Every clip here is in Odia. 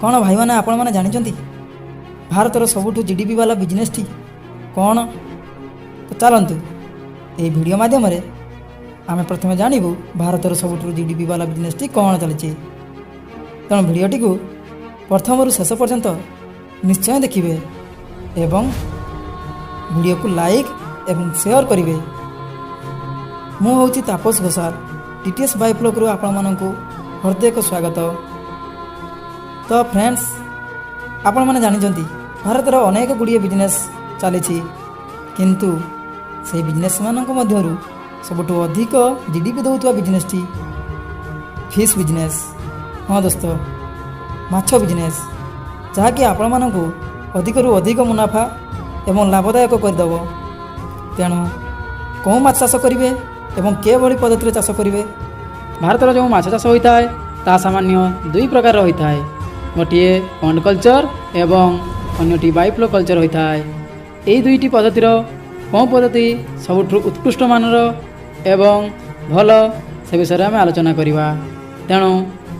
କ'ଣ ଭାଇମାନେ, ଆପଣମାନେ ଜାଣିଛନ୍ତି ଭାରତର ସବୁଠୁ ଜିଡିପି ବାଲା ବିଜନେସ୍ଟି କ'ଣ? ତ ଚାଲନ୍ତୁ, ଏହି ଭିଡ଼ିଓ ମାଧ୍ୟମରେ ଆମେ ପ୍ରଥମେ ଜାଣିବୁ ଭାରତର ସବୁଠୁ ଜିଡିପି ବାଲା ବିଜନେସ୍ଟି କ'ଣ ଚାଲିଛି। ତେଣୁ ଭିଡ଼ିଓଟିକୁ ପ୍ରଥମରୁ ଶେଷ ପର୍ଯ୍ୟନ୍ତ ନିଶ୍ଚୟ ଦେଖିବେ ଏବଂ ଭିଡ଼ିଓକୁ ଲାଇକ୍ ଏବଂ ସେୟାର କରିବେ। ମୁଁ ହେଉଛି ତାପସ ଘୋଷାଲ, ଟିଟିଏସ୍ ବାଇବ୍ଲଗ୍ରୁ ଆପଣମାନଙ୍କୁ ହୃଦୟକ ସ୍ୱାଗତ। ତ ଫ୍ରେଣ୍ଡସ୍, ଆପଣମାନେ ଜାଣିଛନ୍ତି ଭାରତର ଅନେକ ଗୁଡ଼ିଏ ବିଜନେସ୍ ଚାଲିଛି, କିନ୍ତୁ ସେହି ବିଜନେସ୍ମାନଙ୍କ ମଧ୍ୟରୁ ସବୁଠୁ ଅଧିକ ଜିଡିପି ଦେଉଥିବା ବିଜନେସ୍ଟି ଫିସ୍ ବିଜନେସ୍। ହଁ ଦୋସ୍ତ, ମାଛ ବିଜନେସ୍, ଯାହାକି ଆପଣମାନଙ୍କୁ ଅଧିକରୁ ଅଧିକ ମୁନାଫା ଏବଂ ଲାଭଦାୟକ କରିଦେବ। ତେଣୁ କେଉଁ ମାଛ ଚାଷ କରିବେ ଏବଂ କେଉଁଭଳି ପଦ୍ଧତିରେ ଚାଷ କରିବେ? ଭାରତର ଯେଉଁ ମାଛ ଚାଷ ହୋଇଥାଏ, ତାହା ସାମାନ୍ୟ ଦୁଇ ପ୍ରକାରର ହୋଇଥାଏ। ଗୋଟିଏ ପଣ୍ଡ କଲଚର ଏବଂ ଅନ୍ୟଟି ବାଇଫ୍ଲୋ କଲଚର ହୋଇଥାଏ। ଏହି ଦୁଇଟି ପଦ୍ଧତିର କେଉଁ ପଦ୍ଧତି ସବୁଠୁ ଉତ୍କୃଷ୍ଟ ମାନର ଏବଂ ଭଲ, ସେ ବିଷୟରେ ଆମେ ଆଲୋଚନା କରିବା। ତେଣୁ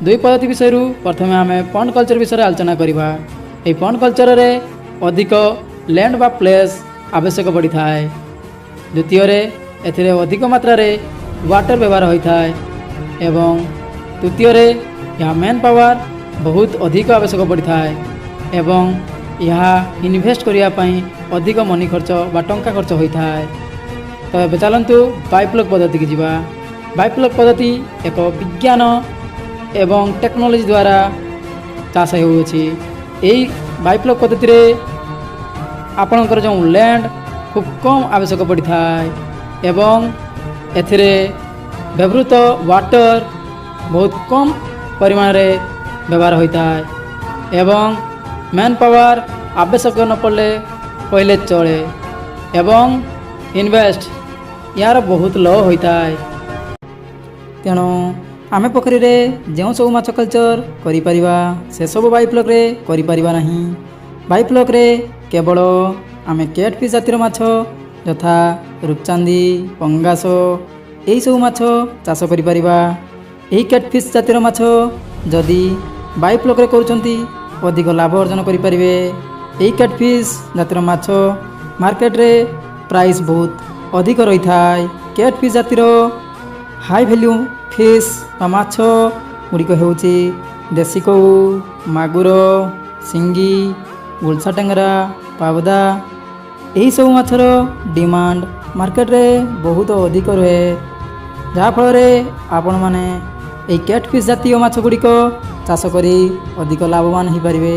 ଦୁଇ ପଦ୍ଧତି ବିଷୟରୁ ପ୍ରଥମେ ଆମେ ପଣ୍ଡ କଲଚର ବିଷୟରେ ଆଲୋଚନା କରିବା। ଏହି ପଣ୍ଡ କଲଚରରେ ଅଧିକ ଲ୍ୟାଣ୍ଡ ବା ପ୍ଲେସ୍ ଆବଶ୍ୟକ ପଡ଼ିଥାଏ। ଦ୍ୱିତୀୟରେ, ଏଥିରେ ଅଧିକ ମାତ୍ରାରେ ୱାଟର ବ୍ୟବହାର ହୋଇଥାଏ ଏବଂ ତୃତୀୟରେ, ଏହା ମ୍ୟାନ୍ ପାୱାର ବହୁତ ଅଧିକ ଆବଶ୍ୟକ ପଡ଼ିଥାଏ ଏବଂ ଏହା ଇନଭେଷ୍ଟ କରିବା ପାଇଁ ଅଧିକ ମନି ଖର୍ଚ୍ଚ ବା ଟଙ୍କା ଖର୍ଚ୍ଚ ହୋଇଥାଏ। ତ ଏବେ ଚାଲନ୍ତୁ ବାଇଫ୍ଲୋକ୍ ପଦ୍ଧତିକି ଯିବା। ବାଇଫ୍ଲୋକ୍ ପଦ୍ଧତି ଏକ ବିଜ୍ଞାନ ଏବଂ ଟେକ୍ନୋଲୋଜି ଦ୍ୱାରା ଚାଷ ହେଉଅଛି। ଏହି ବାଇଫ୍ଲୋକ୍ ପଦ୍ଧତିରେ ଆପଣଙ୍କର ଯେଉଁ ଲ୍ୟାଣ୍ଡ ଖୁବ୍ କମ୍ ଆବଶ୍ୟକ ପଡ଼ିଥାଏ ଏବଂ ଏଥିରେ ବ୍ୟବହୃତ ୱାଟର ବହୁତ କମ୍ ପରିମାଣରେ ବ୍ୟବହାର ହୋଇଥାଏ ଏବଂ ମ୍ୟାନ୍ ପାୱାର ଆବଶ୍ୟକ ନ ପଡ଼ିଲେ କହିଲେ ଚଳେ ଏବଂ ଇନଭେଷ୍ଟ ଏହାର ବହୁତ ଲୋ ହୋଇଥାଏ। ତେଣୁ ଆମେ ପୋଖରୀରେ ଯେଉଁ ସବୁ ମାଛ କଲଚର କରିପାରିବା, ସେସବୁ ବାଇଫ୍ଲକ୍ରେ କରିପାରିବା ନାହିଁ। ବାଇଫ୍ଲକ୍ରେ କେବଳ ଆମେ କ୍ୟାଟ୍ ଫିସ୍ ଜାତିର ମାଛ ଯଥା ରୂପଚାନ୍ଦି, ପଙ୍ଗାସ, ଏହିସବୁ ମାଛ ଚାଷ କରିପାରିବା। ଏହି କ୍ୟାଟ୍ ଫିସ୍ ଜାତିର ମାଛ ଯଦି ବାଇଫ୍ଲକ୍ରେ କରୁଛନ୍ତି, ଅଧିକ ଲାଭ ଅର୍ଜନ କରିପାରିବେ। ଏହି କ୍ୟାଟ୍ ଫିସ୍ ଜାତିର ମାଛ ମାର୍କେଟରେ ପ୍ରାଇସ୍ ବହୁତ ଅଧିକ ରହିଥାଏ। କ୍ୟାଟ୍ ଫିସ୍ ଜାତିର ହାଇ ଭ୍ୟାଲ୍ୟୁ ଫିସ୍ ବା ମାଛ ଗୁଡ଼ିକ ହେଉଛି ଦେଶୀ କଉ, ମାଗୁର, ସିଙ୍ଗି, ଗୁଲସା ଟେଙ୍ଗରା, ପାବଦା। ଏହିସବୁ ମାଛର ଡିମାଣ୍ଡ ମାର୍କେଟରେ ବହୁତ ଅଧିକ ରୁହେ, ଯାହାଫଳରେ ଆପଣମାନେ ଏହି କ୍ୟାଟ୍ ଫିସ୍ ଜାତୀୟ ମାଛ ଗୁଡ଼ିକ ଚାଷ କରି ଅଧିକ ଲାଭବାନ ହୋଇପାରିବେ।